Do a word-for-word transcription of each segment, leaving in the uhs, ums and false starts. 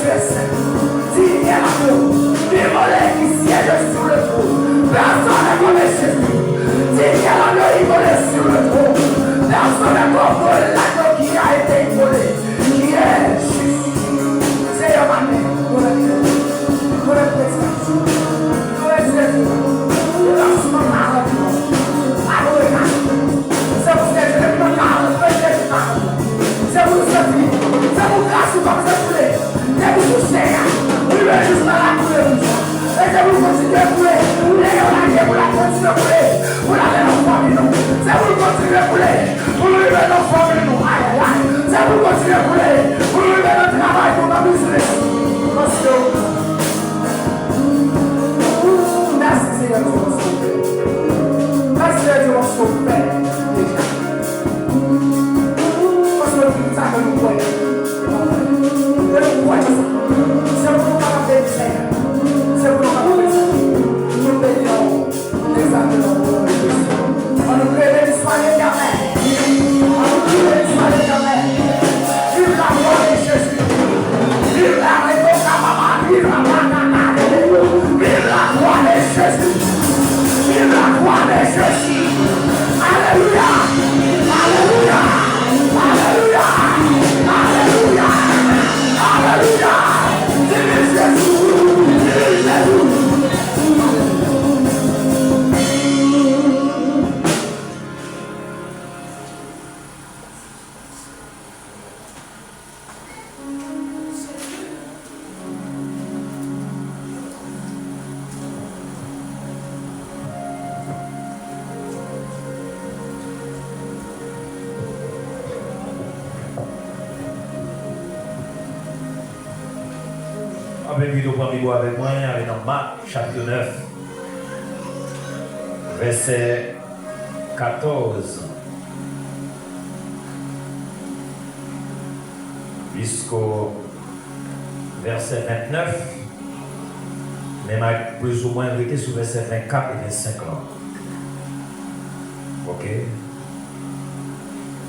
Dignité l'agneau, immolé, qui siège sur le trône. Personne comme Jésus. Dignité l'agneau, immolé sur le trône. Personne comme l'agneau qui a été immolé, qui est Jésus. Seigneur, ma mère, nous le disons. Nous le prédions. Glorifie Jésus. Glorifie Jésus. Adorez Jésus. Se pou Jezi, depi nan karant, premye jou karant. Se pou Jezi, se pou gras ou kòmanse koule. Depi sou chè a, rive jis nan lakou legliz la. E se pou l kontinye koule. Lè yo lage pou l ap kontinye koule. Pou l ale nan fanmi nou. Se pou l kontinye koule. Pou l rive nan fanmi nou. Ay, ay, ay. Se pou l kontinye koule. Pou l rive nan travay nou, nan biznis. Paske, mèsi Senyè Dye paske w fè. Mèsi Senyè Dye paske w fè deja. Paske nou vin sa ke nou kwè. E nou kwè nan sa. Se pou nou kapab beni Senyè. Se pou nou kapab beni Senyè. Nou beni w. Egzakteman, pou non de Jezi. Ann nou kriye, beni swa letènèl. Ann nou kriye, beni swa letènèl. Viv la gloire de Jésus. Viv la revoka papa. Viv la gloire de Jésus. Viv la gloire de Jésus. Alelouya. Alelouya. Alelouya. Alelouya. Alelouya. Viv Jezi. Viv Jezi. Ann envite w pran Bib ou avèk mwen, ale nan Mak, chapit nèf, vèsè katòz jisko vèsè vennèf, men m a plizoumwen rete sou vèsè vennkat e vennsenk lan. Oke?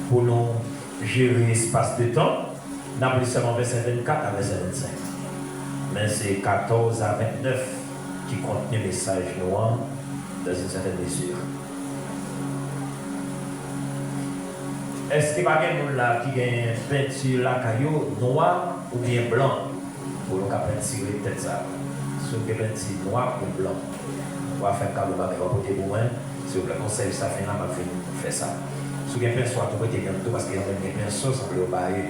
Pou nou jere espas de tan, n ap li sèlman vèsè vennkat a vèsè vennsenk. Men se katòz a vennèf ki kontni mesaj nou an, dans une certaine mesure. Èske pa gen moun la ki gen penti lakay yo nwa oubyen blan pou nou ka pentire tèt sa? Si w gen penti nwa oubyen blan, w a fè m kado bagay w a pote pou mwen, silvouplè, konsèy sa fin la, m ap vin fè sa. Si w gen penso a tou, prete li an tou, paske yon moun gen penso, sanble yo bare.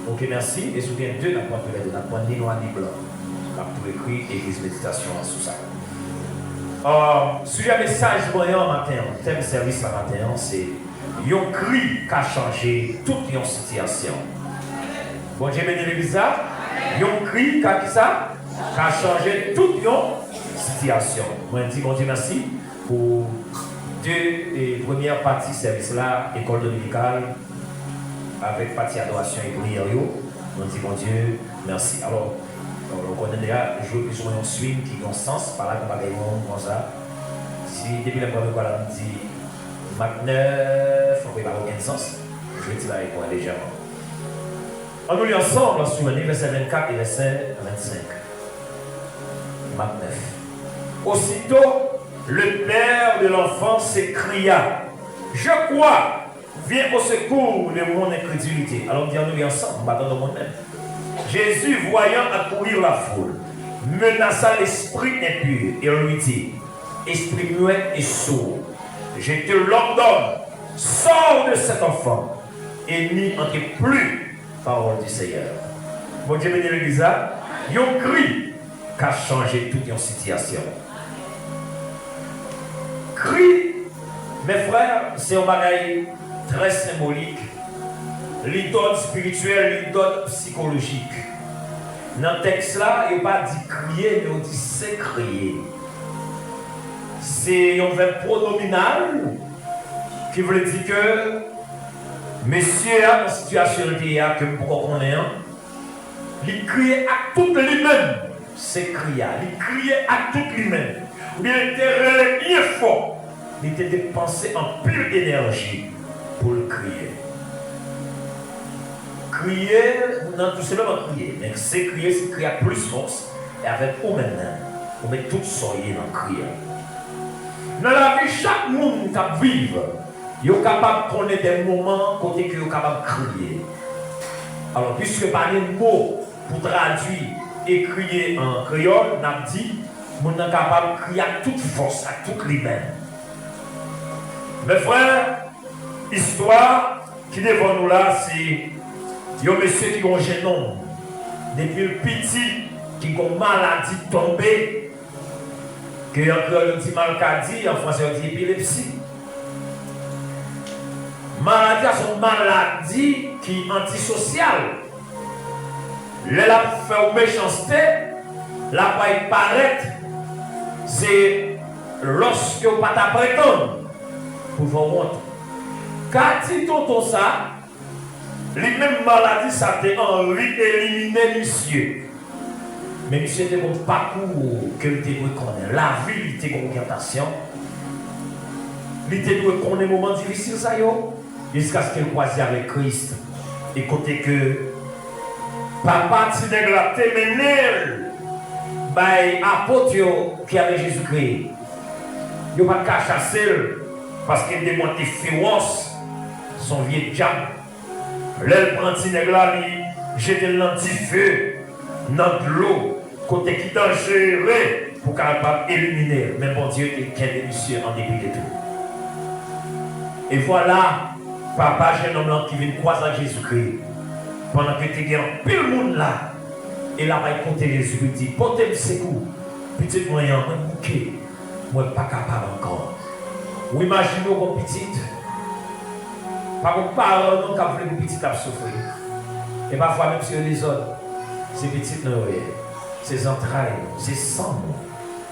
Oke, mèsi. E si w gen de, n ap pran toulède, n ap pran ni nwa ni blan. N ap tou ekri Egliz Meditasyon an sou sa. Euh, sijè mesaj mwen an maten an, tèm sèvis la maten an, se yon kri ka chanje tout yon sitiyasyon. Bondye beni legliz la. Yon kri ka kisa? Ka chanje tout yon sitiyasyon. Mwen di Bondye mèsi pou de, e, premyè pati sèvis la, lekòl dominikal, avèk pati adorasyon e priyè yo. Nou di Bondye mèsi. Alò, ou konnen deja, jwe plizoumwen yon swing ki gen yon sans, pa la gen bagay yon konsa. Si depi lè m pran lekòl la, m di Mak nèf, anpil pa gen okenn sans. Jwe ti bagay pou lejèman. Ann nou li ansanm, sou vèsè vennkat e vèsè vennsenk. Mak nèf. Aussitôt, le père de l'enfant s'écria, je crois, viens au secours de mon incrédulité. Alò, m di ann nou li ansanm, m pa tande moun menm. Jésus, voyant accourir la foule, menaça l'esprit impur et lui dit, esprit muet et sourd, je te l'ordonne, sors de cet enfant et n'y entre plus. Parole du Seigneur. Bondye beni legliz la. Yon kri ka chanje tout yon sitiyasyon. Kri, mes frères, se yon bagay trè senbolik. Li dòd espirityèl, li dòd sikolojik. Nan tèks la, yo pa di kriye, men yo di sekriye. Se yon vèb pwonominal ki vle di ke mesye a, nan sitiyasyon l te ye a, ke m poko konnen an, li kriye ak tout li menm. Se kri a. Li kriye ak tout li menm. Oubyen li te rele byen fò. Li te depanse anpil enèji pou l kriye. Kriye, moun nan tou senpleman kriye. Men se kriye, se kriye ak plis fòs. E avèk ou menm menm, ou met tout sa w ye nan kriye. Nan lavi chak moun k ap viv, yo kapab konnen de moman kote ke yo kapab kriye. Alò, piske pa gen mo pou tradui e kriye an kreyòl, n ap di, moun nan kapab kriye ak tout fòs, ak tout li menm. Mes frères, istwa ki devan nou la, se yon mesye ki gon jennonm, depi l piti, ki gon maladi tonbe, ke an kreyòl yo di malkadi, an fransè yo di epilepsi. Maladi a se yon maladi ki antisosyal. Lè l ap fè w mechanste, l ap bay parèt se lòske w pa t ap atann pou fè w wont. Ka di tonton sa, li menm maladi sa te anvi elimine misye. Men misye te gon pakou ke l te dwe konnen. Lavi li te gon oryantasyon. Li te dwe konnen moman difisil sa yo, jiskaske l kwaze avèk Kris. E kote ke papa ti nèg la te mennen l bay apot yo ki avèk Jezikri. Yo pa t ka chase l, paske demon te fewòs, se yon vye dyab. Lè l pran ti nèg la, li jete l nan dife, nan dlo, kote ki danjere pou kapab elimine l. Men Bondye te kenbe misye an depi de tou. E vwala, papa jennonm lan ki vin kwaze ak Jezikri, pandan ke te gen anpil moun la, e l ap al kote Jezi pou l di, pote m sekou, pitit mwen an, mwen bouke. Mwen pa kapab ankò. Ou imajine w gon pitit, pa gon paran non k ap vle pou pitit ap soufri. E pafwa, menm si yo dezòd, se pitit nou yo ye. Se zantray nou, se san nou.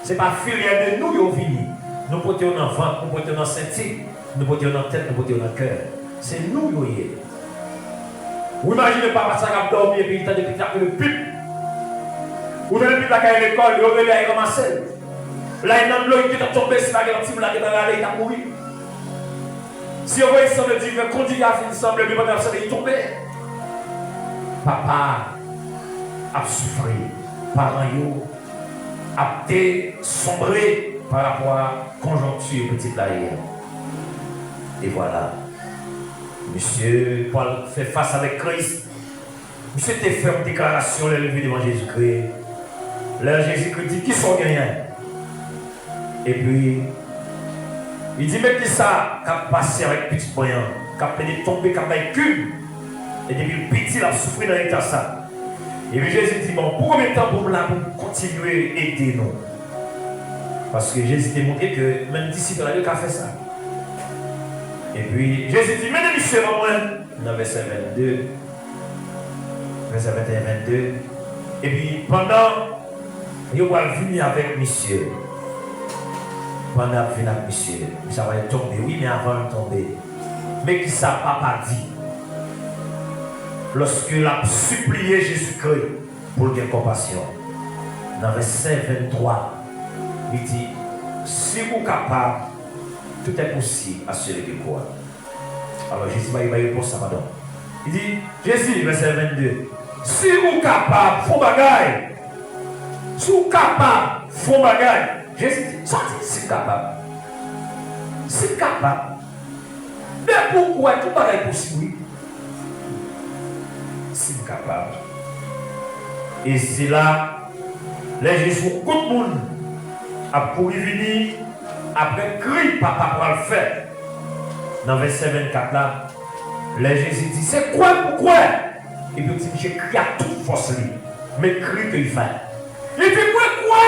Se pa filyè de nou yo vini. Nou pote yo nan vant, nou pote yo nan senti, nou pote yo nan tèt, nou pote yo nan kè. Se nou yo ye. Ou imajine papa sa k ap dòmi epi li tande pitit ap rele pip. Ou tande pitit la ka al lekòl, yo rele al ranmase l. Lè l nan dlo, li gentan tonbe, si pa gen yon timoun la gentan rale, li t ap mouri. Si yo voye sanble diven, kondi a fin sanble, epi pandan l ap sanble, li tonbe. Papa ap soufri, paran yo ap desonbre pa rapò a konjonkti pitit la ye a. E vwala, misye pral fè fas avèk Kris. Misye te fè yon deklarasyon lè l rive devan Jezikri. Lè Jezikri di, kisa w genyen? Epi, li di, men kisa k ap pase avèk pitit mwen an, k ap plede tonbe, k ap bay kib, e depi l piti, l ap soufri nan eta sa. Epi Jezi di, bon, pou konbyen tan pou m la pou m kontinye ede nou? Paske Jezi te montre ke menm disip la, yo ka fè sa. Epi, Jezi di, mennen misye ban mwen, nan vèsè vennde, vèsè venteyen, vennde. Epi, pandan yo pral vini avèk misye, pandan y ap vin ak misye, misye pral tonbe, wi, men avan l tonbe, men kisa papa di lòske l ap sipliye Jezikri pou l gen konpasyon? Nan vèsè venntwa, li di, si ou kapab, tout est possible à celui qui croit. Alò, Jezi bay, bay repons sa, padon. Li di, Jezi, vèsè vennde, si ou kapab, fè yon bagay. Si w kapab, fè yon bagay. Jezi di, sa w di, si m kapab? Si m kapab? Depi w kwè, tout bagay posib, wi. Si m kapab. E se la, lè Jezi wè yon gwoup moun ap kouri vini, apre kri papa pral fè. Nan vèsè vennkat la, lè Jezi di, se kwè pou kwè. Epi yo di misye kri ak tout fòs li. Men kri ke li fè. Li di, mwen kwè!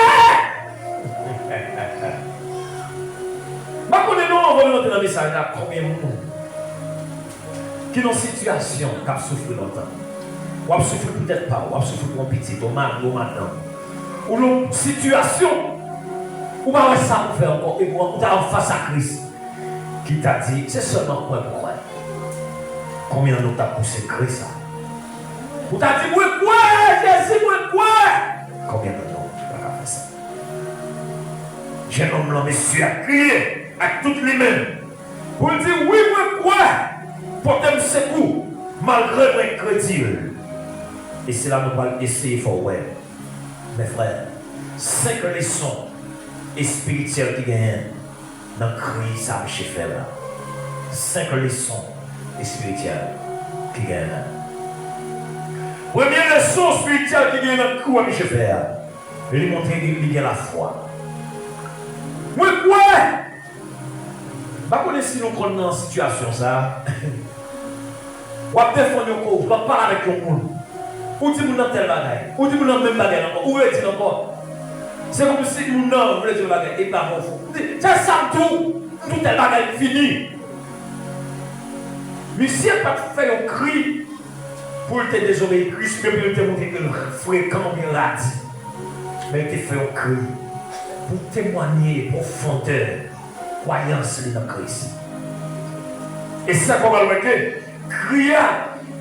M pa konnen non, anvan nou antre nan mesaj la, konbyen moun ki nan sitiyasyon k ap soufri lontan. W ap soufri poutèt pa w, w ap soufri pou yon pitit, yon mari, yon madanm. Ou nan yon sitiyasyon, ou pa wè sa pou fè ankò, epi w ta fas a Kris ki ta di, se sèlman kwè pou kwè. Konbyen nan nou ta pouse kri sa? Ou ta di, mwen kwè, Jezi, mwen kwè! Konbyen nan nou ta ka fè sa? Jennonm lan, mesye a kriye ak tout li menm. Pou l di, wi, mwen kwè, pote m sekou, Malgre mwen enkredil, e se la nou pral eseye fè w wè, men frè, senk leson espirityèl ki genyen nan kri sa misye fè la. Senk leson espirityèl ki genyen la. Premye leson espirityèl ki genyen nan kri misye fè a, li montre li, li gen lafwa. Mwen kwè! M pa konnen si nou konn nan sitiyasyon sa a. W ap defann yon koz, w ap pale avèk yon moun. Ou di moun nan tèl bagay. Ou di moun nan menm bagay ankò. Ou redi l ankò. Se kòmsi moun nan vle di yon bagay. E pa bon fò. Ou di, se sa m di w. M di w tèl bagay, m fini. Misye pa t fè yon kri pou l te dezobeyi Kris, men pou l te montre ke l frekan oubyen radi. Men l te fè yon kri pou temwanye pwofondè kwayans li nan Kris. E sa k w pral wè ke kri a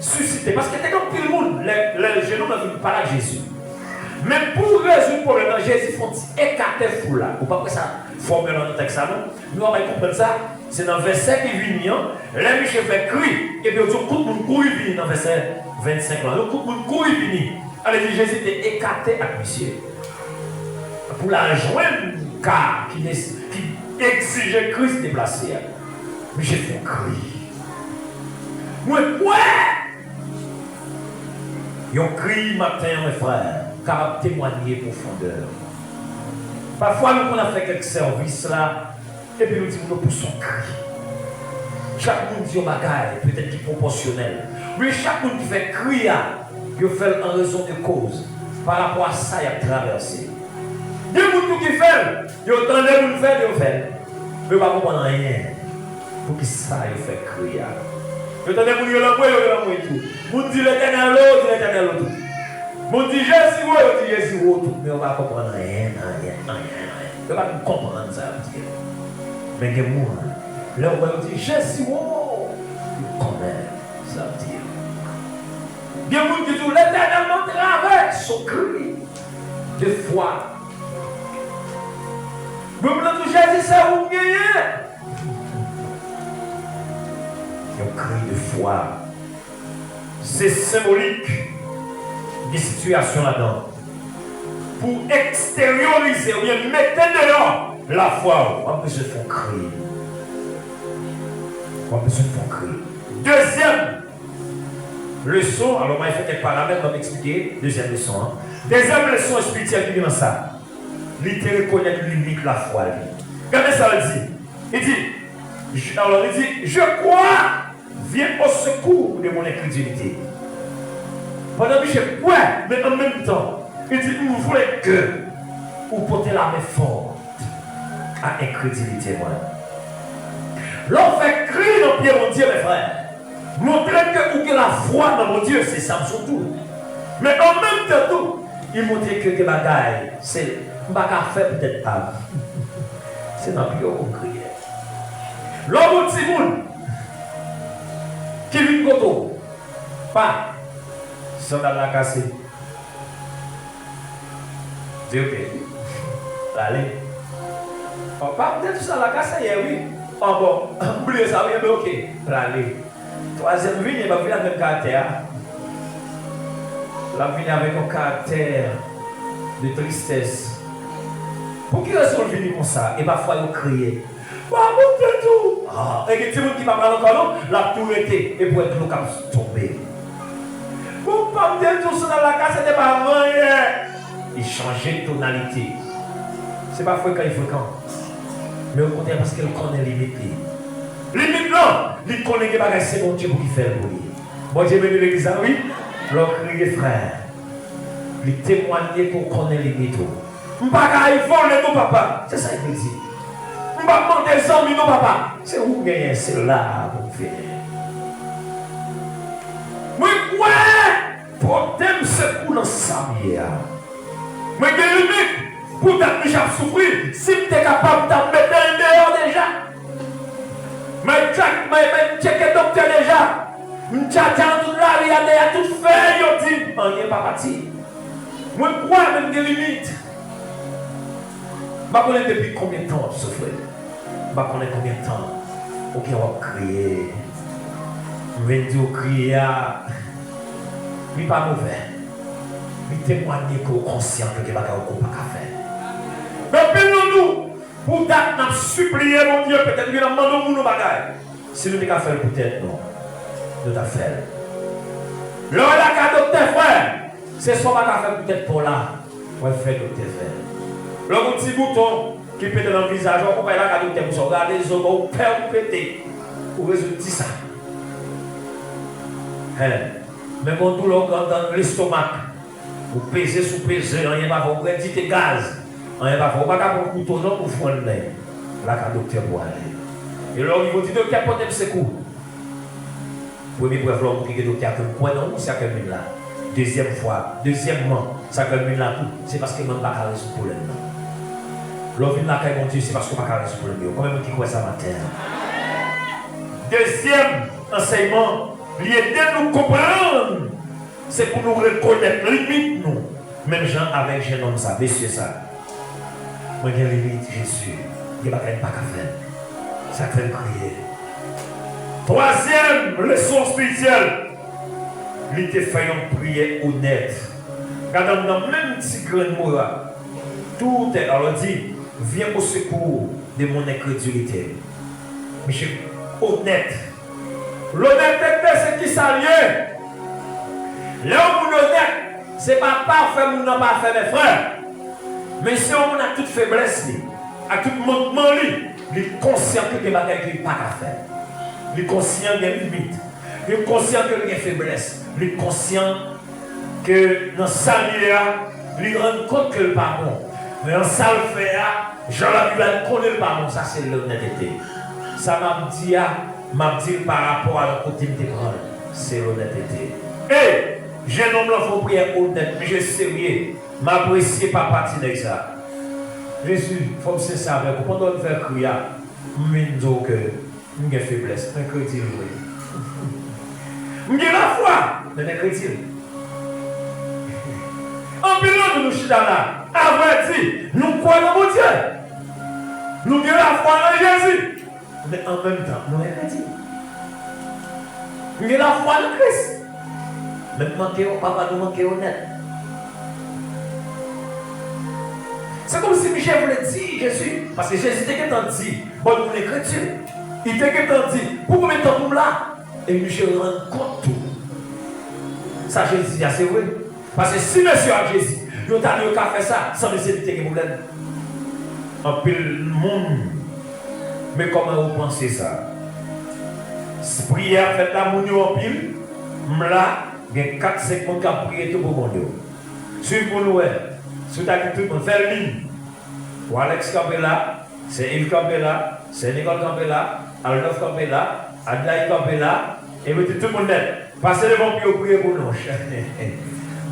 sisite, paske te gen anpil moun, lè, lè jenòm nan vin pale ak Jezi. Men pou rezoud pwoblèm nan, Jezi fè yon ti ekate foul la. Ou pa kwè sa fòmèl nan tèks la, non? Nou ap konprann sa, se nan vèsè ki vini an, lè misye fè kri, epi yo di yon kout moun kouri vini nan vèsè vennsenk lan. Yon kout moun kouri vini. Ale di Jezi te ekate ak misye. Pou l al jwenn ka ki nes-, ki egzije Kris deplase a. Misye fè yon kri. Mwen kwè! Yon kri maten an, men frè, kapab temwanye pwofondè. Pafwa, nou konn ap fè kèk sèvis la, epi nou di moun yo pouse yon kri. Chak moun di yon bagay, petèt ki pwopòsyonèl. Men chak moun ki fè kri a, yo fè l an rezon de koz, pa rapò a sa y ap travèse. Gen moun tou ki fè l, yo tande moun fè l, yo fè l. Men yo pa konprann anyen. Poukisa yo fè kri a? Yo tande moun rele anmwe, yo rele anmwe tou. Moun di Letènèl o, yo di Letènèl o tou. Moun di Jezi wo, yo di Jezi wo tou. Men yo pa konprann anyen, anyen, anyen, anyen. Yo pa konprann sa yo di a. Men gen moun, lè w wè yo di Jezi wo, yo konnen sa yo di a. Gen moun ki di w Letènèl nan travèse, yon kri de fwa. Moun nan di w Jezi se ou m genyen. Yon kri de fwa. Se senbolik de sitiyasyon ladan. Pou eksteryorize oubyen mete deyò lafwa w, w ap bezwen fè yon kri. W ap bezwen fè yon kri. Dezyèm leson, alò, m al fè kèk paralèl, m ap eksplike dezyèm leson an. Dezyèm leson espirityèl ki gen nan sa, li te rekonèt limit lafwa li. Gade sa l di. Li di, je, alò, li di, je crois, viens au secours de mon incrédulité. Pandan misye kwè, men an menm tan, li di, m vle ke ou pote lamen fò a enkredilite mwen. Lè w fè kri nan pye Bondye, men frè, montre ke ou gen lafwa nan Bondye, se sa m sot di w. Men an menm tan tou, li montre ke gen bagay, se, m pa ka fè poutèt pa m. Se nan pye w pou m kriye. Lè w gen yon timoun ki vin kote w, pa, sandal la kase. Di, ok. Prale. Papa m te di w sandal la kase yè, wi. An bon, m bliye sa, wi, enben ok. Prale. Twazyèm vini, l ap vini ak menm karaktè a. L ap vini avèk yon karaktè de tristès. Pou ki rezon l vini konsa? E pafwa yo kriye. Papa m te di w. Ah, e gen timoun ki pa pral ankò non, l ap tou rete, epi w wè dlo k ap tonbe. Bon, papa m te di w sandal la kase, te pa anyen. Li chanje tonalite. Se pa frekan, li frekan. Men okontrè, paske l konnen limit li. Limit lan, li konnen gen bagay se Bondye pou ki fè l pou li. Bondye beni legliz la, wi. Lè w kriye, frè, li temwanye ke w konnen limit ou. M pa ka al vòlè non, papa. Se sa l vle di. M p ap mande zanmi non, papa. Se ou m genyen, se la pou m vini. Mwen kwè, pote m sekou nan sa m ye a. Mwen gen limit. Poutèt misye ap soufri, si m te kapab, m t ap mete l deyò deja. Mwen tchak, mwen, mwen tcheke doktè deja. M tchatcha nan tout lari a, dèyè tout fèy yo di m, anyen pa pati. Mwen kwè, men m gen limit. M pa konnen depi konbyen tan w ap soufri. M pa konnen konbyen tan ou gen w ap kriye. M vin di w kriye a, li pa movè. Li temwanye ke w konsyan ke gen bagay ou pa ka fè. Men anpil nan nou, pou dat n ap sipliye Bondye, petèt nou gen ap mande yon moun yon bagay. Si nou te ka fè l pou tèt nou, nou t ap fè l. Lè w al lakay doktè, frè, se sa w pa ka fè pou tèt pa w la, w al fè doktè fè l. Lè w gen yon ti bouton ki pete nan vizaj ou, ou pa al lakay doktè pou sa, w gade zo, bon, ou pè ou pete, ou rezoud ti sa. Hen. Men gen yon doulè ou gen anndan lestomak. Ou peze sou peze, anyen pa fè, ou pran dite gaz, anyen pa fè. Ou pa ka pran kouto non pou fwann nèg. Lakay doktè pou ale. E lè w rive, ou di, "Doktè, pote m sekou." Premye prèv lè w montre ke doktè a ke l kwè nan ou, se a ke l vin la. Dezyèm fwa, dezyèmman, sa ke l vin la tou, se paske mwen m pa ka rezoud pwoblèm nan. Lè w vin lakay Bondye, se paske w pa ka rezoud pwoblèm yo. Konbyen moun ki kwè sa maten an? Dezyèm ansèyman, li ede nou konprann. Se pou nou rekonèt limit nou. Menm jan avèk jennonm sa, mesye sa. Mwen gen limit, Jezi. Gen bagay m pa ka fè. Sa k fè m kriye. Twazyèm leson espirityèl, li te fè yon priyè onèt. Gade anndan menm ti grenn mo a. Tout est, alors dit, viens au secours de mon incrédulité. Misye onèt. Lonètete, se kisa l ye? Lè yon moun onèt, se pa pafè moun nan pafè, men frè. Men se yon moun ak tout feblès li, ak tout mankman li, li konsyan ke gen bagay ke li pa ka fè. Li konsyan gen limit. Li konsyan ke li gen feblès. Li konsyan ke nan sa l ye a, li rann kont ke l pa bon. Men nan sa l fè a, jan Labib la di, konnen l pa bon, sa se lonètete. Sa m ap di a, m ap di l pa rapò a kote m te pran l. Se lonètete. E, jennonm lan fè yon priyè onèt, misye serye. M apresye papa ti nèg sa. Jezi, fò m sensè avèk ou. Pandan w fè kri a, m vin di w ke m gen feblès, m enkredil vre. M gen lafwa, men m enkredil. Anpil nan nou, nou chita la, avrèdi, nou kwè nan Bondye. Nou gen lafwa nan Jezi. Men an menm tan, nou enkredil. M gen lafwa nan Kris. Men m manke, papa, nou manke onèt. Se kòmsi misye vle di Jezi, paske Jezi te gentan di, bon, nou enkredil. Li te gentan di, pou konbyen tan pou m la? E misye rann kont tou. Sa Jezi di a, se vre. Paske si mesye ak Jezi, yo ta di yo ka fè sa, sanble se li te gen pwoblèm. Anpil moun, men kòman yo panse sa? Priyè ap fèt la, moun yo anpil, m la, gen kat senk moun k ap priye tou pou moun yo. Swiv pou nou wè. Si w ta di tout moun, fè l vin. Walex kanpe la, Sè Iv kanpe la, Sè Nikòl kanpe la, Alnòf kanpe la, Adlay kanpe la, epi tout, tout moun nèt. Pase devan pou yo priye pou nou.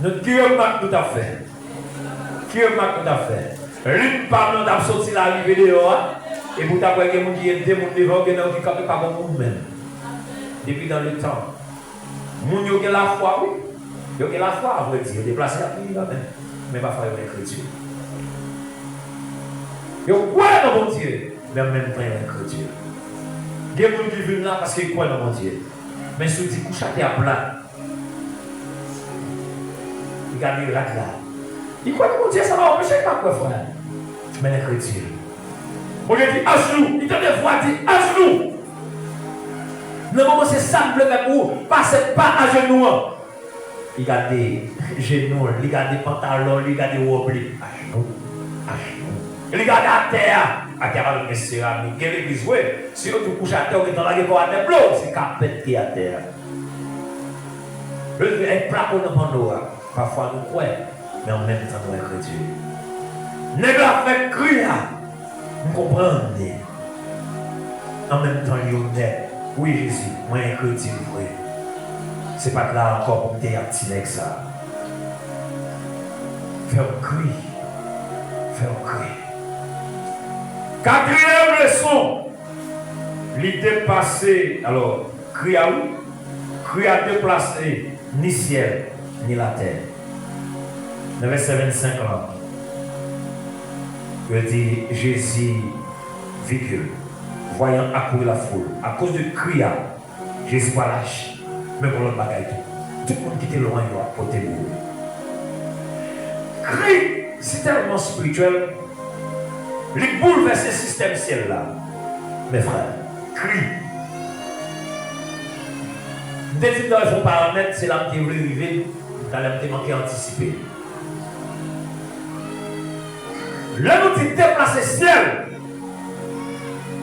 Nou, ki remak nou t ap fè? Ki remak nou t ap fè? Lim pa m nan t ap soti la rive deyò a, epi w t ap wè gen moun ki gen de moun devan w, gen nan yo ki kanpe pa gon moun menm. Depi nan letan. Moun yo gen lafwa, wi. Yo gen lafwa, avrèdi. Yo deplase, y ap vini kanmenm. Men pafwa, yo enkredil. Yo kwè nan Bondye, men an menm tan, yo enkredil. Gen moun ki vin la paske yo kwè nan Bondye. Men si w di kouch atè a plat, li gade rad la. Li kwè nan Bondye, sa pa anpeche li pa kwè, frè. Men l enkredil. Bondye di, ajenou. Li tande vwa di, ajenou. Nan moman se sa m vle fè pou ou, pase pa ajenou an. Li gade jenou l, li gade pantalon l, li gade wòb li. Ajenou, ajenou. Li gade atè a. Atè a pa menm gen seramik. Gen legliz vre. Si yo di w kouche atè, ou gentan lage kò w atè, blow, se kapèt ki atè a. Leve ak plafon nan panno a. Pafwa nou kwè, men an menm tan nou enkredil. Nèg la fè kri a, m konprann li. An menm tan li onèt. Wi, Jezi, mwen enkredil vre. Se pa t la ankò pou m te ak ti nèg sa. Fè m kri. Fè m kri. Katriyèm leson, li depase, alò, kri a wi, kri a deplase ni syèl, ni latè. Nan vèsè vennsenk lan, yo di, Jezi, virgule, voyant accourir la foule, akoz de kri a, Jezi pral aji. Men gon lòt bagay tou. Tout moun ki te lwen yo ap pote l yo. Kri si tèlman espirityèl, li boulvèse sistèm syèl la. Men frè, kri. M te di m ta fè yon paramèt, se la m te vle rive, talè m te manke antisipe. Lè nou di deplase syèl,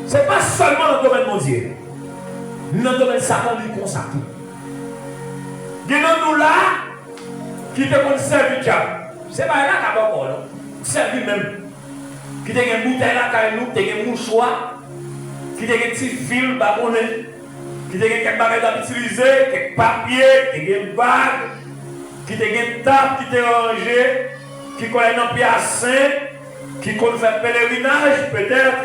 se pa sèlman nan domèn Bondye. Nan domèn Satan, li konsa tou. Gen nan nou la ki te konn sèvi dyab. Se bagay la k ap ankò, non. Sèvi menm. Ki te gen boutèy lakay nou, ki te gen mouchwa, ki te gen ti fil, m pa konnen, ki te gen kèk bagay l ap itilize, kèk papye, ki te gen bag, ki te gen tab ki te ranje, ki konn al nan pyasen, ki konn fè pelerinaj, petèt.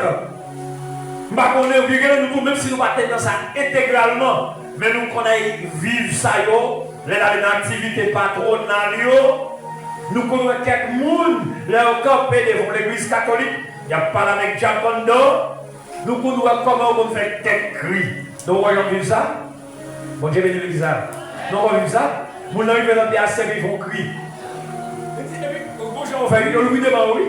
M pa konnen, ou gen nou tou, menm si nou pa te nan sa entegralman, men nou konn al viv sa yo, lè n ale nan aktivite patwonal yo, nou konn wè kèk moun, lè yo kanpe devan legliz katolik, y ap pale avèk dyab anndan, nou konn wè kòman yo konn fè kèk kri. Nou wè jan viv sa? Bondye beni legliz la. Nou konn viv sa? Moun nan rive nan pye a, sèvi fè yon kri. Epi, epi, bon jan w fè, yo louvri de men w, wi.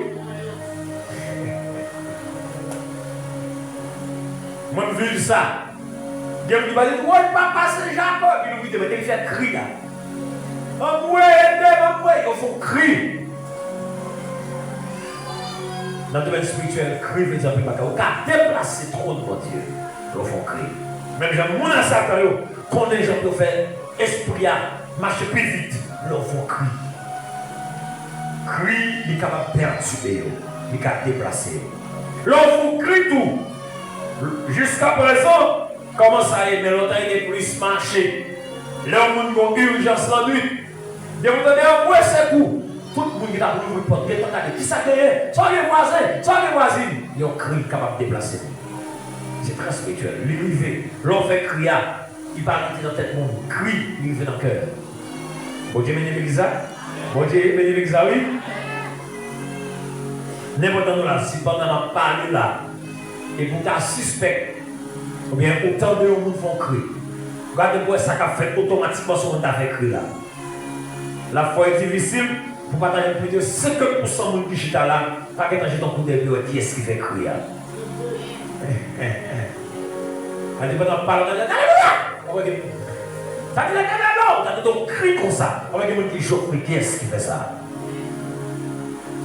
Mwen, m viv sa. Gen moun ki va di, "Woy, papa, se Jakòb." Li louvri de men, epi fè kri la. "Anmwe, ede m, anmwe." Yo fè yon kri. Nan domèn espirityèl, kri vle di anpil bagay. Ou ka deplase twòn Bondye lè w fè yon kri. Menm jan moun a Satan yo konnen jan pou yo fè espri a mache pi vit lè w fè yon kri. Kri, li kapab pètibe yo, li ka deplase yo. Lè w fè yon kri tou, jiskaprezan, kòman sa ye? Men lontan, li te plis mache. Lè yon moun gen yon ijans lannwit, depi w tande yon bwè sekou, tout moun ki t ap louvri pòt, gentan gade, kisa k genyen? Sa w gen vwazen? Sa w gen vwazin? Yon kri kapab deplase moun. Se trè espirityèl. Li rive. Lè w fè kri a, li pa rantre nan tèt moun. Kri, li rive nan kè. Bondye beni legliz la. Bondye beni legliz la, wi. Nenpòt nan nou la, si pandan m ap pale la, epi w ta sispèk, oubyen ou tande yon moun fè yon kri, gade pou w wè sa k ap fèt otomatikman si yon moun ta fè kri la. L ap fò e difisil pou w pa ta jwenn plis de senkant pousan moun ki chita la, pa gentan jete yon koudèy pou yo wè kiyès ki fè kri a. Gade pandan w ap pale, w ta di, "Alelouya!" W ap wè gen moun. Sa di, "Letènèl non!" W ta tande yon kri konsa. W ap wè gen moun ki jòf, men kiyès ki fè sa?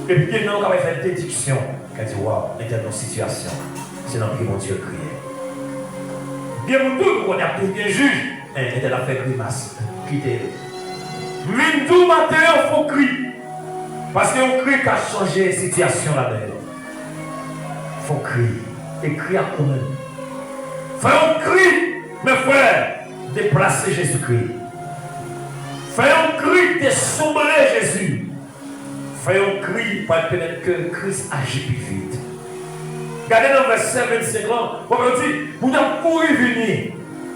Epi gen nan yo k ap fè dediksyon. Ka di, "Waw, entèl nan sitiyasyon, se nan pye Bondye l kriye." Gen moun tou, nou konnen ap touye jij, men entèl ap fè grimas, kite yo. M vin di w maten an, fè yon kri. Paske yon kri ka chanje sitiyasyon ladan yo. Fè yon kri. E kri ak ou menm. Fè yon kri, men frè, deplase Jezikri. Fè yon kri, desonbre Jezi. Fè yon kri pral pèmèt ke Kris aji pi vit. Gade nan vèsè vennsenk lan, w ap di, moun ap kouri vini.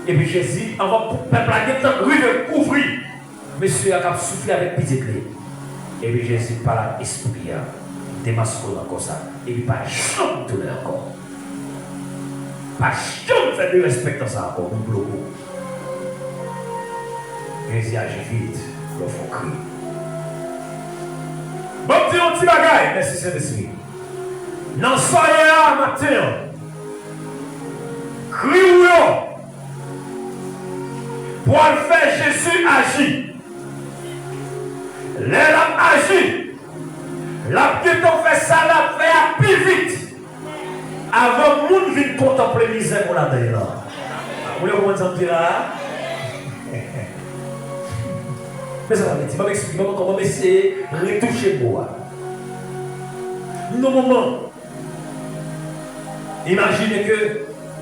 Epi Jezi, anvan pou pèp la gentan rive kouvri mesye a k ap soufle avèk pitit li. Epi Jezi pale ak espri a, demaske w nan kò sa, epi pa janm tounen ankò. Pa janm fè derespektan sa ankò, nou bloke w. Jezi aji vit, lè w fè w kri. Ban m di yon ti bagay, mèsi Sentespri. Nan sòrye a maten an, kri w yo pral fè Jezi aji. Lè l ap aji, l ap gentan fè sa l ap fè a pi vit. Avan moun vin kontanple mizè pou ladan l lan. Ou konprann sa m di la a? Men sa pa vle di, ban m eksplike, ban m ankò, ban m eseye retouche mo a. M nan moman, imajine ke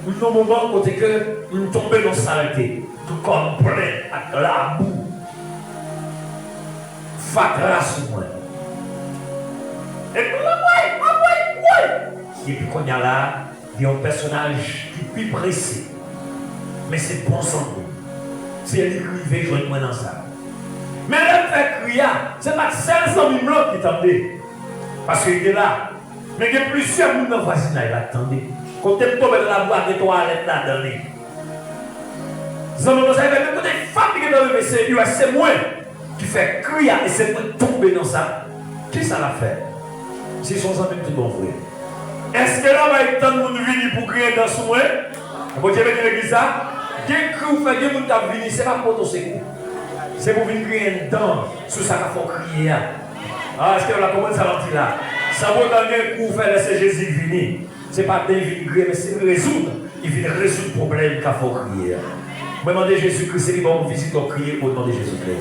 m nan moman kote ke m tonbe nan salte, tout kò m plen ak labou. Fatra sou mwen. Epi m ap woy, m ap woy, woy. Epi kounye a la, gen yon pèsonaj ki pi prese. Men se bon zanmi m. Se li ki rive jwenn mwen nan sa. Men lè m fè kri a, se pa t sèl zanmi m lan ki tande. Paske li te la. Men gen plizyè moun nan vwazinay la k tande. Kote m tonbe nan labou a gen twalèt ladan li. Zanmi mwen sa, li fè, men kote fanm Li gentan leve, se, li wè se mwen ki fè kri a, e se mwen k tonbe nan sa. Kisa l ap fè? Si se yon zanmi m tout bon vre, èske l ap bay tann moun vini pou griyen dan sou mwen? Bondye beni legliz la. Gen kri w fè, gen moun k ap vini, se pa pou pote w sekou. Se pou vin griyen dan sou sa k ap fè w kriye a. A, èske w la konprann sa m ap di la? Sanpoutan gen kri w fè lè se Jezi k vini. Se pa dan li vin griyen, men se li rezoud. Li vin rezoud pwoblèm k ap fè w kriye a. Mwen mande Jezikri, se li ban w vizite w kriye o non de Jezikri.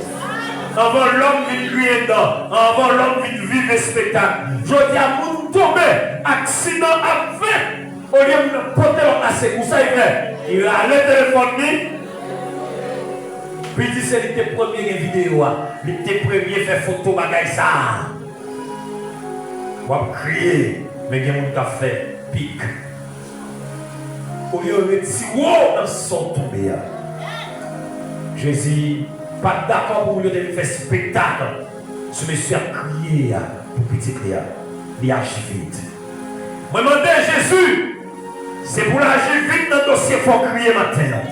Anvan lòm vin griyen dan, anvan lòm vin viv espektak, jodi a moun tonbe, aksidan ap fèt. Olye moun nan pote lòt la sekou, sa li fè? Li rale telefòn li. Piti se li te premye gen videyo a. Li te premye fè foto bagay sa a. W ap kriye, men gen moun k ap fè pik. Olye yo retire w nan sa w tonbe a. Jezi pa t dakò pou moun yo te vin fè espektak sou mesye ap kriye a pou pitit li a. Li aji vit. Mwen mande Jezi, se pou l aji vit nan dosye fè w kriye maten an.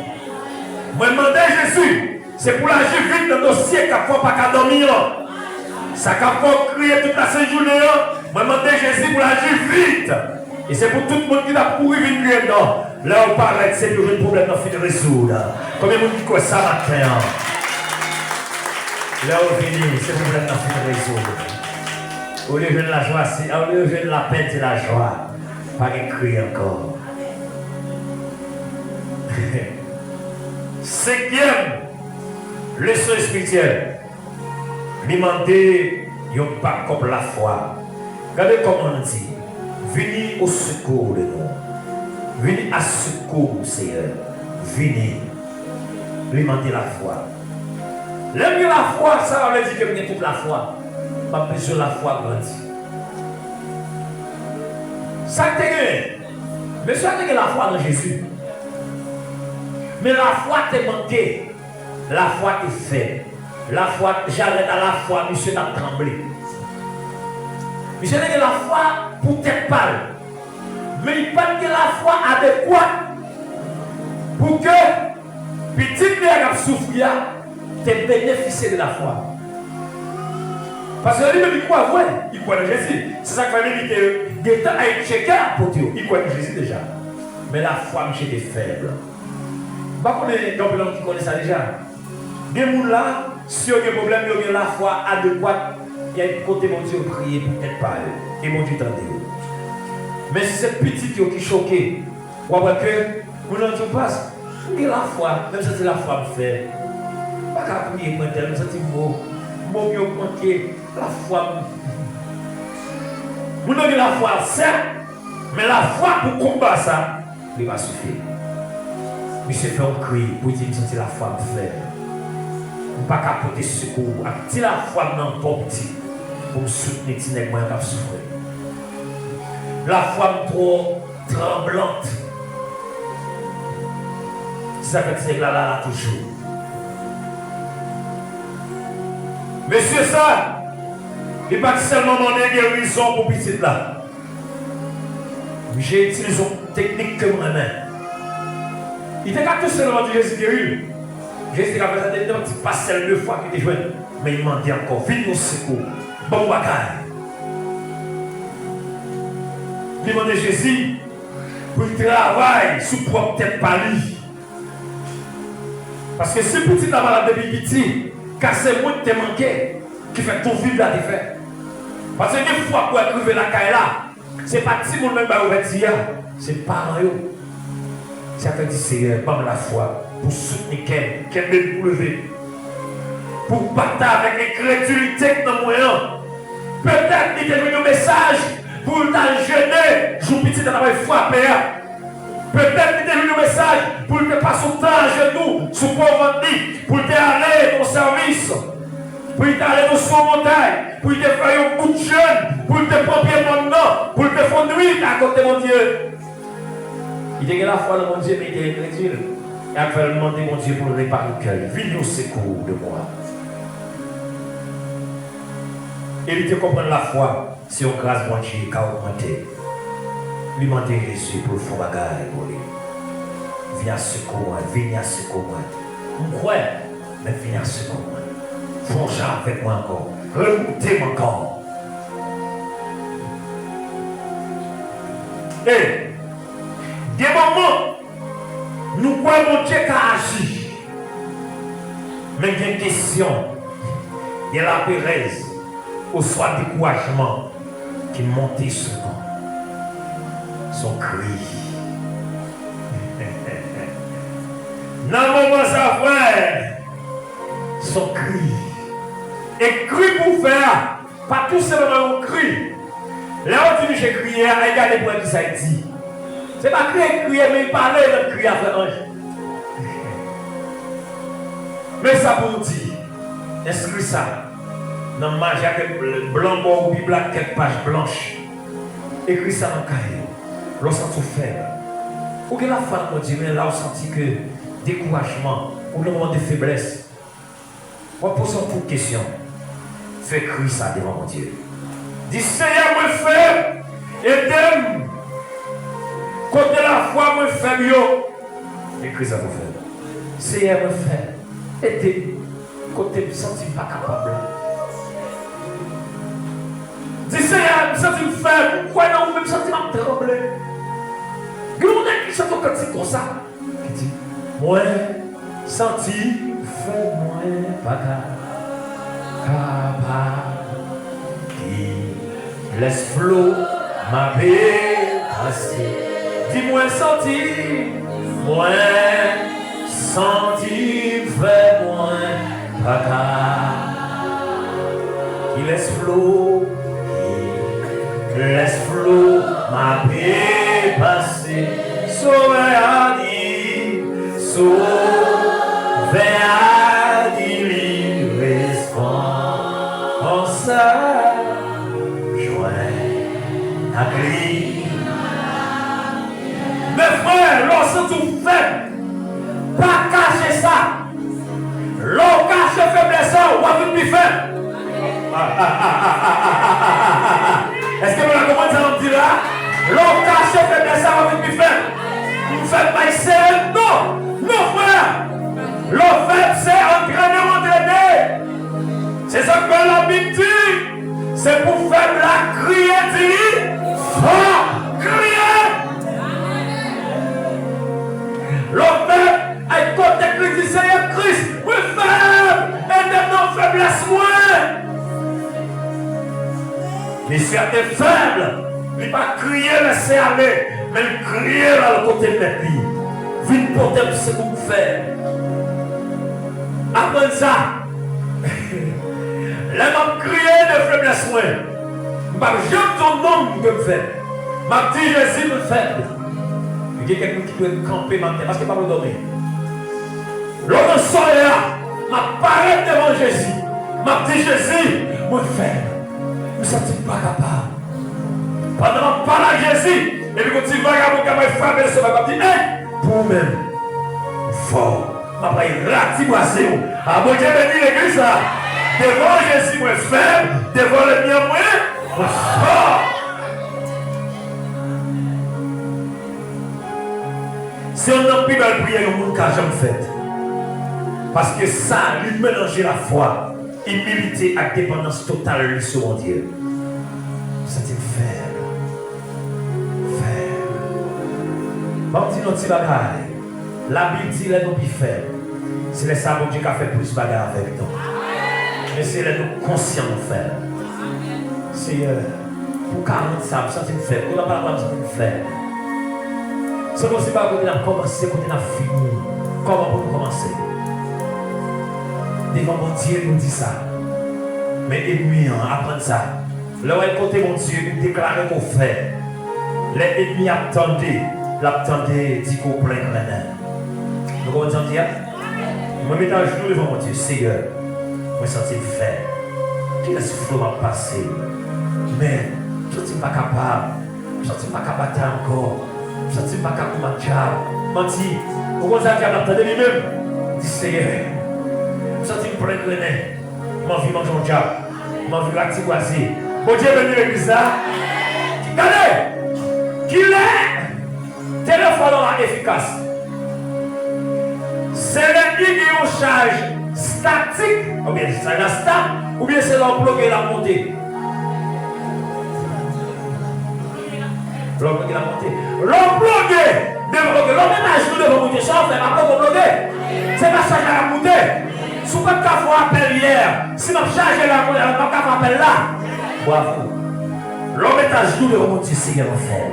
Mwen mande Jezi, se pou l aji vit nan dosye k ap fè w pa ka dòmi an. Sa k ap fè w kriye tout lasent jounen an, mwen mande Jezi pou l aji vit. E se pou tout moun ki t ap kouri vin griyen dan, lè w parèt, se pou jwenn pwoblèm nan fin rezoud. Konbyen moun ki kwè sa maten an? Lè w vini, se pwoblèm nan fin rezoud. Olye jwenn lajwa, se, olye jwenn lapè, di lajwa. Pa gen kri ankò. Senkyèm leson espirityèl, li mande yon bakòp lafwa. Gade kòman l di, vini au secours de nous. Vini à secours, Seyè. Vini. Li mande lafwa. Lè m gen lafwa, sa pa vle di ke m gen tout lafwa. M ap bezwen lafwa grandi. Sa k te genyen? Mesye a te gen lafwa nan Jezi. Men lafwa te manke. Lafwa te fèb. Lafwa, jarèt a lafwa, misye t ap tranble. Misye te gen lafwa pou tèt pa l. Men li pa t gen lafwa adekwat pou ke pitit li a k ap soufri a te benefisye de lafwa. Paske li menm li kwè vre, li kwè nan Jezi. Se sa k fè li te gentan al tcheke apot yo. Li kwè nan Jezi deja. Men lafwa misye te fèb. M pa konnen gen anpil moun ki konnen sa deja. Gen moun la, si yo gen pwoblèm, yo gen lafwa adekwat, y al kote Bondye, yo priye pou tèt pa yo, e Bondye tande yo. Men si se pitit yo ki choke, w ap wè ke moun nan di w, "Pas, m gen lafwa, men m santi lafwa m fèb. M pa ka priye pou entèl, m santi mo, mo m yo manke, lafwa m." Moun nan gen lafwa, sèt, men lafwa pou konba sa, li pa sifi. Misye fè yon kri pou l di, "M santi lafwa m fèb. M pa ka pote sekou ak ti lafwa m nan twò piti pou m soutni ti nèg mwen an k ap soufri. Lafwa m twò tranblant." Se sa k fè ti nèg la la la toujou. Mesye sa, li pa t sèlman mande gerizon pou pitit la. Misye itilize yon teknik ke m renmen. Li te ka tou sèlman di Jezi geri l. Jezi te ka fè sa, te gen yon ti pasèl de fwa ki te jwenn. Men li mande ankò, vini au secours. Ban m yon bagay. Li mande Jezi pou l travay sou pwòp tèt pa li. Paske si pitit la malad depi piti, ka se mwen ki te manke, ki fè tou vid la te fè. Paske gen fwa pou w rive lakay la, se pa timoun nan ki bay ouvèti a, se paran yo. Se sa k fè di, Seyè, ban m lafwa pou soutni kè m, kenbe m pou leve, pou bata avèk enkredilite k nan mwen an. Petèt li te jwenn yon mesaj pou l t al jene jou pitit la t apral frape a. Petèt li te jwenn yon mesaj pou l te pase yon tan ajenou sou po vant li, pou l te ale nan sèvis, pou l te ale nan sou yon montay, pou l te fè yon bout jèn, pou l te pran pye mòn nan, pou l te fè yon nuit akote Bondye. Li te gen lafwa nan Bondye, men li te enkredil. E sa k fè l mande Bondye pou l repare kè l. Vini au secours de moi. E li te konprann lafwa se yon gras Bondye ka ogmante. Li mande Jezi pou l fè yon bagay pou li. Vini à secours mwen, vini à secours mwen. M kwè Men vini a sekou mwen. Fè yon jan avèk mwen ankò. Remoute m ankò. E, gen moman, nou kwè Bondye ka aji. Men gen kesyon, gen laperèz, oswa dekourajman ki monte sou nou. Se yon kri. Nan moman sa, frè, se yon kri. E kri pou w fè a, pa tou senpleman yon kri. Lè yo di misye kriye a, al gade pou wè kisa l di. Se pa kriye, kriye, men l pale nan kri a, frè Ange. Men sa pou w di, enskri sa nan maji a, kèk blan bò w, Bib la, kèk paj blanch. Ekri sa nan kay ou. Lè w santi w fèb, ou gen lafwa nan Bondye, men la w santi ke dekourajman, ou nan moman de feblès, w ap poze yon tout kesyon. Fè kri sa devan Bondye. Di, Seyè, mwen fèb, ede m. Kote lafwa mwen fèb yo. Ekri sa pou fèb. Seyè, mwen fèb, ede m. Kote m santi m pa kapab la. Di, Seyè, m santi m fèb, m kwè nan ou, men m santi m ap tranble. Gen yon nèg ki chante yon kantik konsa, ki di, mwen santi m fèb, mwen pa ka, kapab. Kilès flo m ape pase? Di, mwen santi, mwen santi m fèb, mwen pa ka. Kilès flo, kilès flo m ape pase? Sovè a di, Sovè a di li responsa jwenn ak li. Men frè, lè w santi w fèb, pa kache sa. Lè w kache feblès ou, w ap vin pi fèb. Èske nou la konprann sa m ap di la? Lè w kache feblès ou, w ap vin pi fèb. M fèb bay sere? Non. Non, frè. Lè w fèb, se antrene w antrene. Se sa k fè Labib di, se pou fèb la kriye, di li fò, kriye. Lè w fèb, al kote Kris, di, Seyè Kris, mwen fèb, ede m nan feblès mwen. Mesye a te fèb, li pa kriye lese ale, men l kriye l al kote mèt li. Vin pote m sekou m fèb. Aprann sa. Lè m ap kriye de feblès mwen, m p ap janm di yon nonm ke m fèb. M ap di, Jezi, mwen fèb. Gen kèk moun ki dwe kanpe maten, paske pa pou dòmi. Lè w nan solèy la, m ap parèt devan Jezi. M ap di, Jezi, mwen fèb. M santi m pa kapab. Pandan m ap pale ak Jezi, epi gon ti vagabon k ap frape lestomak, m ap di, Ei, pou ou menm, ou fò. M ap al ratibwaze w. A, Bondye beni legliz la. Devan Jezi, mwen fèb. Devan lènmi an, mwen, mwen fò. Se youn nan pi bèl priyè yon moun ka janm fèt. Paske sa, li melanje lafwa, imilite ak depandans total li sou Bondye. Santi m fèb. Fèb. Ban m di nou ti bagay. Labib di lè nou pi fèb, se lè sa Bondye ka fè plis bagay avèk nou. Men se lè nou konsyan nou fèb. Seyè, pou karant sa, m santi m fèb. Kounye a m pral pran, m santi m fèb. Se kòmsi pa kote n ap kòmanse, kote n ap fini. Kòman pou nou kòmanse? Devan Bondye, nou di sa. Men ènmi an, aprann sa. Lè w al kote Bondye, ou deklare ke w fèb. Lè ènmi ap tande, l ap tande di ke w plen grennen. Nou konprann sa m di a? Mwen met ajenou devan Bondye, Seyè, mwen santi m fèb. Kilès flo m ap pase? Men, m santi m pa kapab. M santi m pa ka batay ankò. M santi m pa ka konbat dyab. Manti. Ou konn sa dyab la ap tande li menm? Di, Seyè, m santi m plen grennen. M anvi manje yon dyab. M anvi ratibwaze. Bondye beni legliz la. Gade! Kilè telefòn an efikas? Se lè li gen yon chaj statik, oubyen sa la stab, oubyen se lè w ploge l ap monte? Lè w ploge l ap monte. Lè w ploge devan, oke, lè w met ajenou devan Bondye, sa w fè, pa ploge w ploge. Se pa chaj la k ap moute. Si w pa t ka fè apèl yè, si m ap chaje la kounye a, m pa t ka fè apèl la. Bravo. Lè w met ajenou devan Bondye, Seyè, mwen fè l.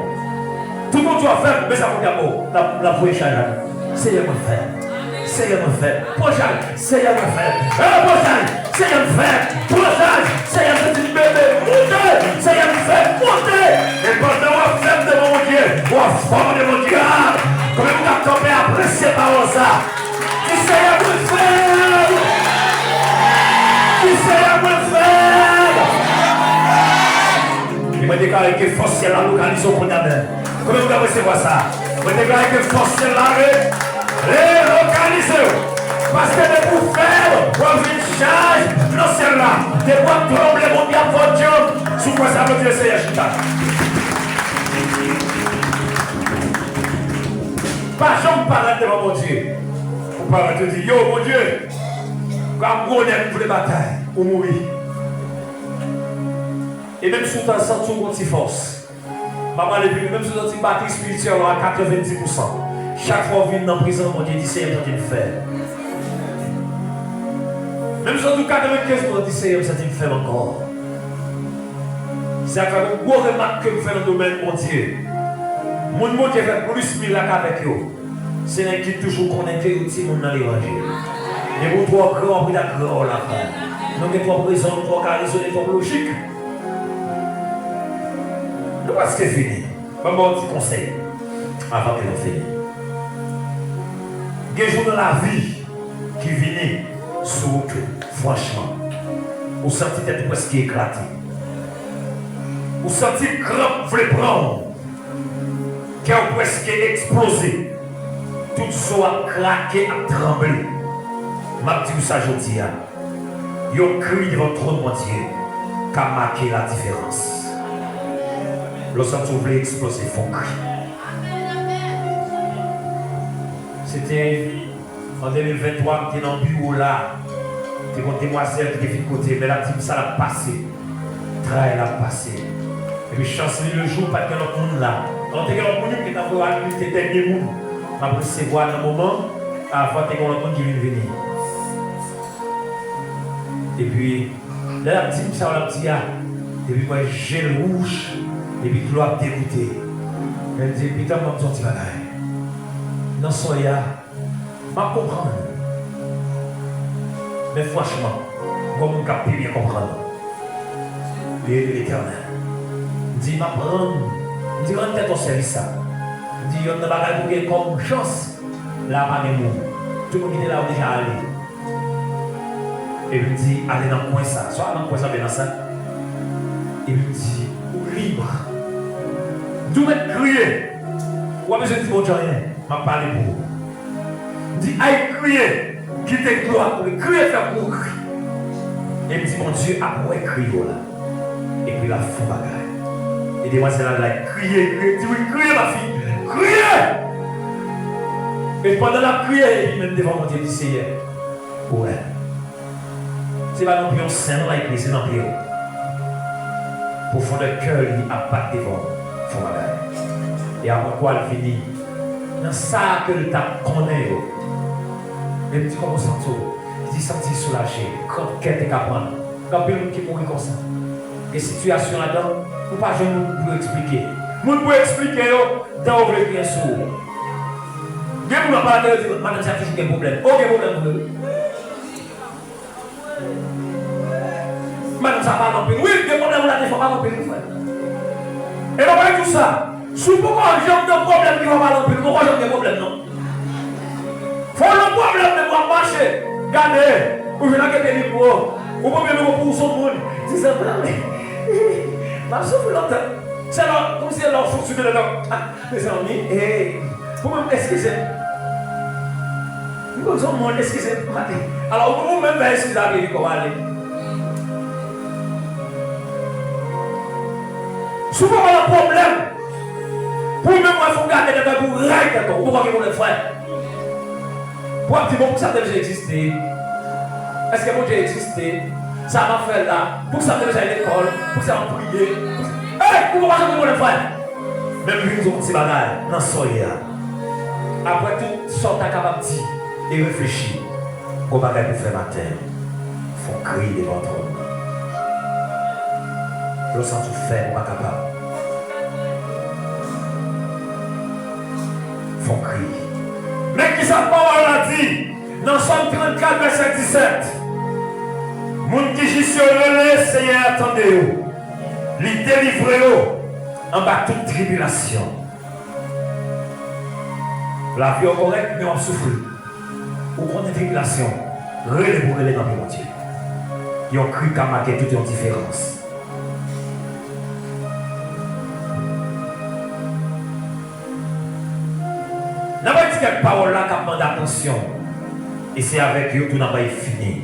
Tout moun di w ap fè l, men sa moun k ap, l ap, l ap voye chaj la. Seyè, mwen fè l. Seyè, mwen fè l. Pran chaj. Seyè, mwen fè l. E, pran chaj. Seyè, m fè l. Pran chaj. Seyè, m santi m bebe. Moute. Seyè, m fè l. Moute. E pandan w ap fè m devan Bondye, w ap fè m devan dyab. Konbyen moun k ap kanpe apresye pawòl sa? Di, Seyè, mwen fè l. Di, Seyè, mwen fè l. E mwen deklare ke fòs syèl la lokalize w kounye a menm. Konbyen moun k ap resevwa sa? Mwen deklare ke fòs syèl la re-, relokalize w. Paske depi w fè l, w ap jwenn chaj nan syèl la. Depi w ap tranble, Bondye ap fè w djanm. Si w kwè sa, aplodi Seyè, chita. Pa janm parèt devan Bondye. Ou parèt, ou di, yo, Bondye, kòm gwo nèg m vle batay, ou mouri. E menm si w ta santi w gon ti fòs, m ap pale vini, menm si w santi batri espirityèl ou a katrevenndis pousan, chak fwa w vin nan prezans Bondye, di, Seyè, m santi m fèb. Menm si w santi w katrevenkenz pousan, di, Seyè, m santi m fèb ankò. Se sa k fè gon gwo remak ke m fè nan domèn Bondye. Moun Bondye fè plis mirak avèk yo. Se nèg ki toujou konnen ke yo timoun nan levanjil. Depi w twò gran, w ap ret ak gran w la, frè. Nou gen twòp rezon, nou twò ka rezone, twòp lojik. Nou prèske fini. Ban m ba w ti konsèy avan ke nou fini. Gen jou nan lavi ki vini sou ou ke, franchman, ou santi tèt ou prèske eklate. Ou santi kranp vle pran w. Kè w prèske eksploze. Tout zo ap krake, ap tranble. M ap di w sa jodi a. Yon kri devan twòn Bondye ka make ladiferans. Lè w santi w vle eksploze, fè yon kri. Se te An de mil venntwa, m te nan biwo la. Te gon demwazèl ki te vin kote m, men l ap di m sa l ap pase. Tray la ap pase. Epi chans li, lejou, pa t gen lòt moun la. Alò, te gen lòt moun, wi, m gentan voye al, li te dènye moun m ap resevwa nan moman, avan te gen lòt moun ki vin vini. Epi, lè l ap di m sa l ap di a, epi m wè je l wouj, epi dlo ap degoute. Men m di, pita m ban m di yon ti bagay. Nan sa w ye a, m ap konprann. Men franchman, gon moun k ap pi byen konprann ou. Li rele Letènèl. M di, m ap rann, m di, rann tèt ou sèvis sa. M di, yonn nan bagay pou gen kòm chans, la pa gen moun. Tout moun ki te la yo deja ale. Epi m di, ale nan kwen sa. Swa nan kwen sa, oubyen nan sa. Epi m di, ou lib. M di, ou mèt kriye. Ou pa bezwen di Bondye anyen. M ap pale pou ou. M di, ay kriye. Kite dlo a koule. Kriye, fè gwo kri. E m di, Bondye ap wè kri yo la. Epi l ap fè yon bagay. E demwazèl la, la kriye, kriye, di, wi, kriye, mafi. Kriye! E pandan l ap kriye, epi menm devan Bondye, di, Seyè, ou wè. Se pa nan pye yon sen non l al kriye, se nan pye w. Pwofondè kè li ap bat devan w, fè yon bagay. E apre kwa l vini, nan sa ke l t ap konnen yo. Men m di, kòman w santi w? Li di, santi soulaje, kranp kè te ka pran l. Gen anpil moun ki mouri konsa. Gen sitiyasyon ladan, ou pa jwenn moun pou eksplike. Moun pou eksplike yo, dan yo vle griyen sou ou. Gen moun ap pale, yo di, madanm sa toujou gen pwoblèm. O, gen pwoblèm vre, wi. Madanm sa pale anpil. Wi, gen pwoblèm ou la, defwa pale anpil, wi, frè. E nou pa di sa. Si w poko janm nan pwoblèm ki pa pale anpil, ou poko janm gen pwoblèm, non. Fò w nan pwoblèm menm w ap mache. Gade, ou jwenn ak ete mikwo. Ou pran mikwo pou w sou moun. Di, zanmi, m ap soufri lontan. Se lè, kòmsi se lè w sou, sou de lè, ah, mezanmi, hey. Ou menm, eskize m. M konn se yon moun, eskize m, m ate. Alò, ou, ou menm fè eskize a pye li kò w ale. Si w pa nan pwoblèm, pou w menm wè fò w gade tèt ou, pou w ray tèt ou, ou poko gen pwoblèm, frè. Pou w ap di, bon, poukisa m te bezwen egziste? Èske Bondye egziste? Sa m ap fè la? Poukisa m te bezwen al lekòl? Poukisa m ap priye? Poukisa... Ey! Ou poko janm gen pwoblèm, frè. Men m vin di w yon ti bagay nan sa w ye a. Apre tout sa w ta kapab di e reflechi, gon bagay pou fè maten an. Fè yon kri devan twòn nan. Lè w santi w fèb, ou pa kapab. Fè yon kri. Men kisa pawòl la di nan Sòm trannkat, vèsè disèt? Moun ki jis yo rele, Senyè a tande yo. Li delivre yo anba tout tribilasyon. Lavi w kòrèk, men w ap soufri. Ou konnen tribilasyon. Rele pou rele nan men Bondye. Yon kri ka make tout yon diferans. N ap di kèk pawòl la k ap mande atansyon. E se avèk yo tou n ap bay fini.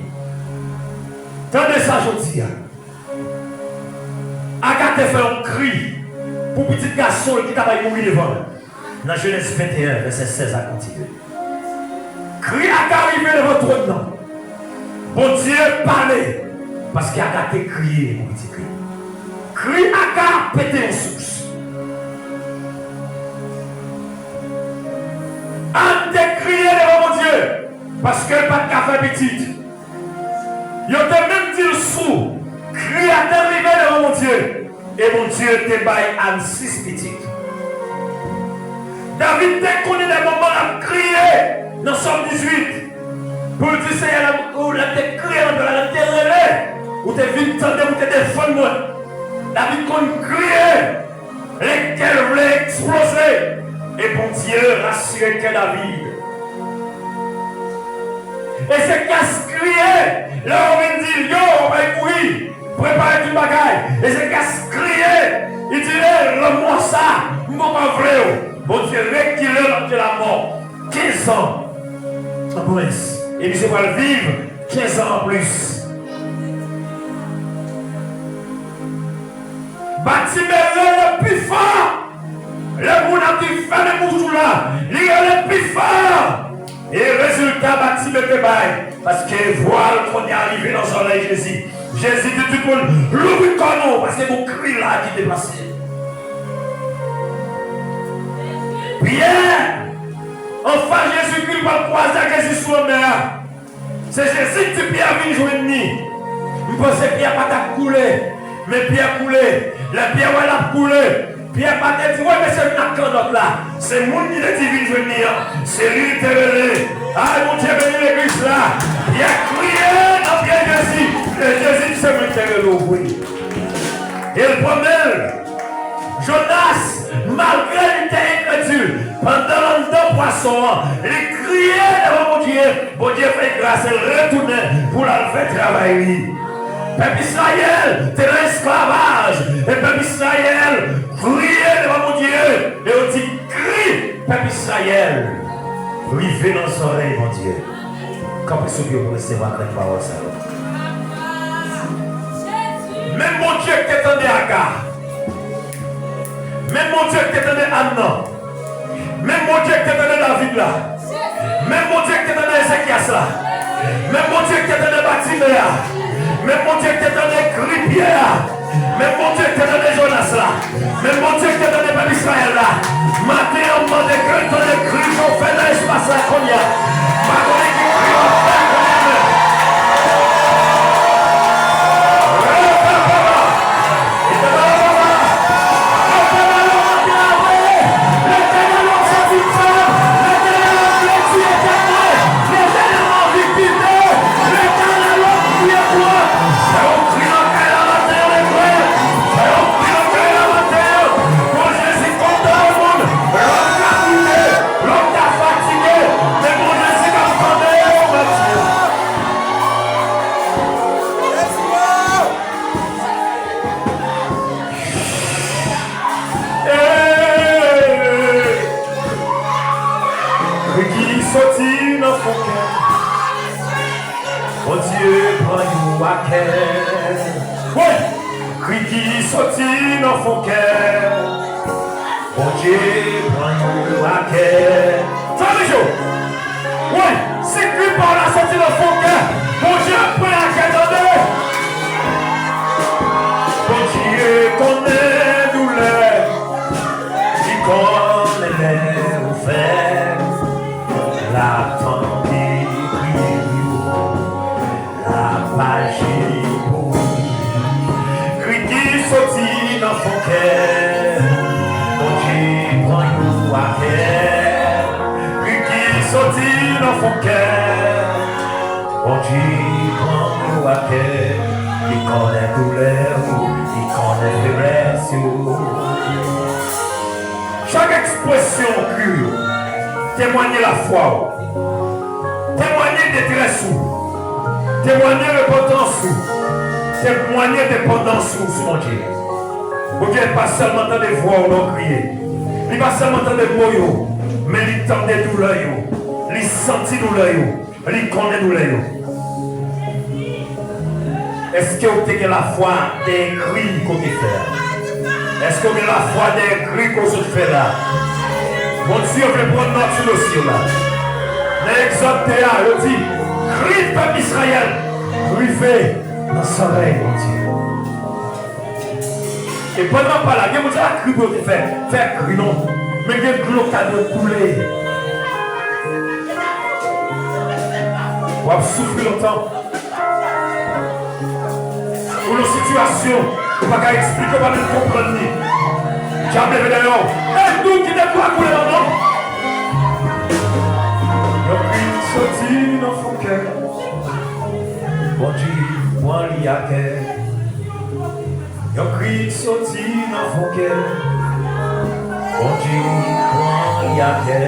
Tande sa jodi a. Aga te fè yon kri pou pitit gason l ki ta pral mouri devan l. Nan Jenèz venteyen, vèsè sèz a kontinye. Kri Aga rive devan twòn nan. Bondye pale, paske Aga te kriye pou pitit li. Kri Aga pete yon sous. Ann te kriye devan Bondye, paske l pa t ka fè pitit. Yo te menm di l sou. Kri a te rive devan Bondye, e Bondye te bay Ann sis pitit. David te konnen de moman l ap kriye nan Sòm dizuit, pou l di, Senyè, lè m, lè m te kriye nan pye w la, lè m te rele, ou te vin tande m, ou te defann mwen. David konn kriye. Lè kè l vle eksploze, e Bondye rasire kè David. Ezekyas kriye, lè yo vin di l, yo, w ap mouri, prepare tout bagay. Ezekyas kriye, li di, e lanmò sa, m poko vle w. Bondye rekile l ant lamò. Kenz an an mwens. E misye pral viv kenz an anplis. Batime rele pi fò. Lè moun ap di, fèmen bouch ou la, li rele pi fò. E rezilta Batime te bay, paske vwa l kounye a rive nan zòrèy Jezi. Jezi di tout moun, louvri kò nou, paske gon kri la ki deplase. Pyè, anfas Jezikri, l pral kwaze ak Jezi sou lanmè a. Se Jezi ki di Pyè vin jwenn li. M panse Pyè pa t ap koule, men Pyè koule. Lè Pyè wè l ap koule, Pyè pa te di, wè mesye vin ak kannòt la. Se moun ki te di vin jwenn li an, se li li te rele. Ay, Bondye beni legliz la. Pyè kriye nan pye Jezi. E Jezi di, se mwen ki te rele w vre. E l pwonmen l. Jonas, malgre li te enkredil, pandan l anndan pwason an, li kriye devan Bondye. Bondye fè l gras e l retounen pou l al fè travay li. Pèp Izrayèl te nan esklavaj, e pèp Izrayèl kriye devan Bondye, e yo di, kri pèp Izrayèl rive nan zòrèy Bondye. Kanpe sou pye w pou resevwa grenn pawòl sa yo. Menm Bondye ki te tande Aga, menm Bondye ki te tande Ann nan, menm Bondye ki te tande David la, menm Bondye ki te tande Ezekyas la, menm Bondye ki te tande Batime a, menm Bondye ki te tande kri Pyè a, menm Bondye ki te tande Jonas la, menm Bondye ki te tande pèp Izrayèl la, maten an, m mande ke l tande kri ke w fè nan espas la kounye a. M pa konnen ki kri w ap fè kounye a menm. Hey! Kri ki soti nan fon kè. Bondye pran yo a kè. Woy! Kri ki soti nan fon kè. Bondye pran yo a kè. Fè mizye w. Woy! Si kri pa w la soti nan fon kè, Bondye Bondye pran ou a kè, li konnen doulè ou, li konnen feblès ou. Chak ekspresyon kri w temwanye lafwa w, temwanye detrès ou, temwanye repantans ou, temwanye depandans ou sou Bondye. Bondye pa sèlman tande vwa w lè w kriye, li pa sèlman tande mo yo, men li tande doulè yo, li santi doulè yo. Li konnen doulè yo. Èske w te gen lafwa dèyè kri ke w te fè a? Èske w gen lafwa dèyè kri ke w sot fè la? Bondye vle pran nòt sou dosye w la. Nan Egzòd de a, yo di, kri pèp Izrayèl rive nan zòrèy Bondye. E pandan w pa la, gen moun sa pa kri pou yo te fè, fè kri non. Men gen dlo k ta dwe koule. W ap soufri lontan. Ou nan sitiyasyon ou pa ka eksplike, ou pa menm konprann li. Dyab leve dèyè w. Ey, dlo kite dlo a koule non, non. Yon kri soti nan fon kè. Bondye pran li a kè. Yon kri soti nan fon kè. Bondye pran li a kè.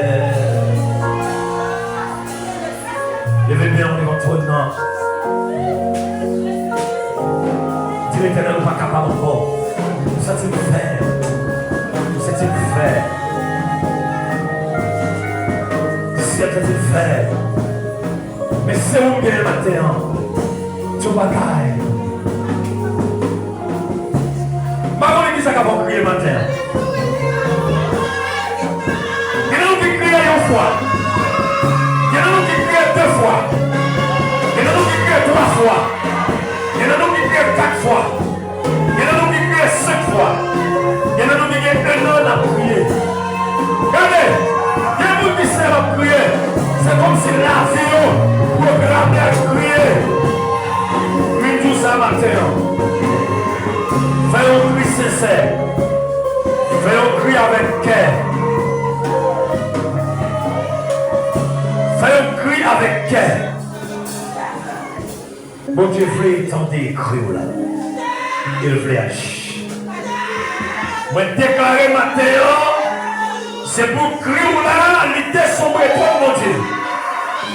Leve men w devan twòn nan. Di Letènèl ou pa kapab ankò. Ou santi l fèb. Ou santi l fèb. Syèl santi l fèb. Men se ou m genyen maten an. Di yon bagay. M pa konnen kisa k ap fè w kriye maten an. Gen nan nou ki kriye yon fwa. Gen nan nou ki kriye de fwa. Gen nan nou ki kriye twa fwa. Gen nan nou ki kriye kat fwa. Gen nan nou ki kriye senk fwa. Gen nan nou ki gen en an n ap kriye. Gade, gen moun ki se l ap kriye. Se kòmsi lavi yo pwograme ak kriye. Vin di w sa maten an. Fè yon kri sensè. Fè yon kri avèk kè. Fè yon kri avèk kè. Bondye vle tande kri w la. E l vle aji. Mwen deklare maten an, se pou kri w la, li desonbre twòn Bondye.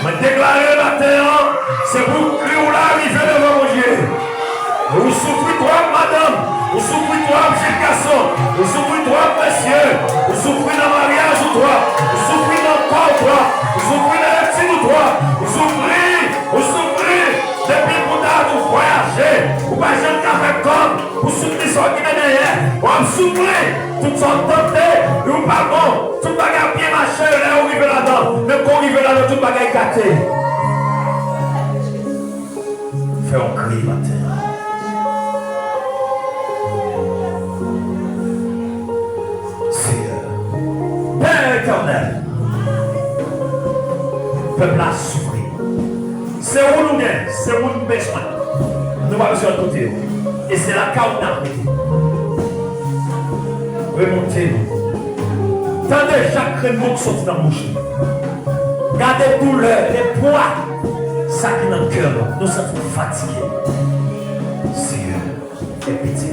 Mwen deklare maten an, se pou kri w la rive devan Bondye. Ou soufri twòp, madanm. Ou soufri twòp, jenn gason. Ou soufri twòp, mesye. Ou soufri nan maryaj ou twòp. Ou soufri nan kò w twòp. Ou soufri nan etid ou twòp. Ou soufri, ou soufri. Depi bout a ou vwayaje, ou pa janm ka fè kòb pou soutni sa w gentan genyen. W ap soufri, tout sa w tante, ou pa bon, tout bagay ap byen mache lè ou rive ladan. Men kou w rive ladan, tout bagay gate. Fè yon kri maten an. Seyè, Pè Etènèl, pèp la soufri. Se ou nou gen, se ou nou bezwen. Nou pa bezwen lòt kote yo. E se lakay ou n ap rete. Remonte nou. Tande chak grenn mo k soti nan bouch nou. Gade doulè, lepwa, sa ki nan kè nou. Nou santi nou fatige. Seyè, fè pitye.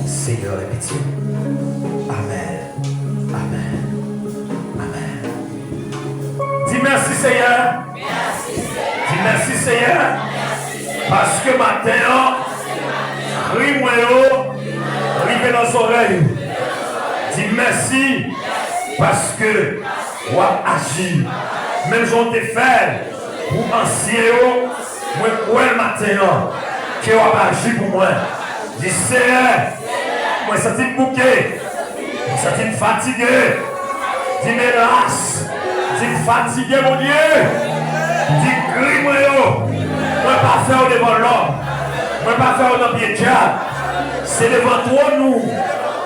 Seyè, fè pitye. Amèn. Amèn. Amèn. Di mèsi, Seyè. Di mèsi, Seyè. Paske maten an, kri mwen yo rive nan zòrèy ou. Di mèsi paske w ap aji. Menm jan w te fè l pou ansyen yo, mwen kwè maten an ke w ap aji pou mwen. Di, Seyè, mwen santi m bouke. Mwen santi m fatige. Di, m elas. Di, m fatige, Bondye. Di, kri mwen yo, mwen pa fè yo devan lòm. Mwen pa fè yo nan pye dyab. Se devan twòn ou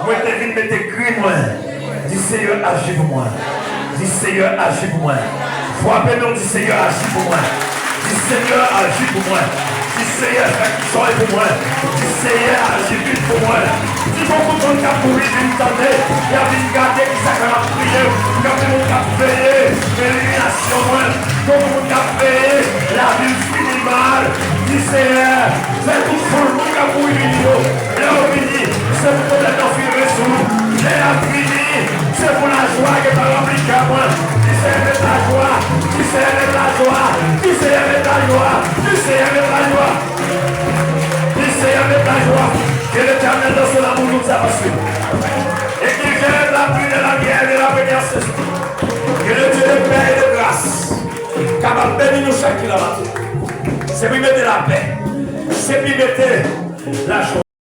mwen te vin mete kri mwen. Di, Seyè, aji pou mwen. Di, Seyè, aji pou mwen. Frape men w, di, Seyè, aji pou mwen. Di, Seyè, aji pou mwen. Di, Seyè, fè kichòy pou mwen. Di, Seyè, aji vit pou mwen. Di, gon gwoup moun k ap kouri vin tande, y ap vin gade kisa k ap priye, gon gwoup moun k ap veye eliminasyon mwen, gon gwoup moun k ap veye lavi m Senyè, fè tout foul moun k ap kouri vini yo, lè yo vini, se pou pote nan fire sou nou. Lè y ap vini, se pou lajwa gen pa ranpli kè mwen. Di Senyè met lajwa, di Senyè met lajwa, di Senyè met lajwa, di Senyè met lajwa, di Senyè met lajwa. Que l'Éternel danse la boue toute sa passion. Et qu'il vienne la pluie de la lumière et de la bénédiction. Que le Dieu de paix et de grâce kapab beni nou chak ki la maten. Se pou mete lapè. Se pou mete lajwa.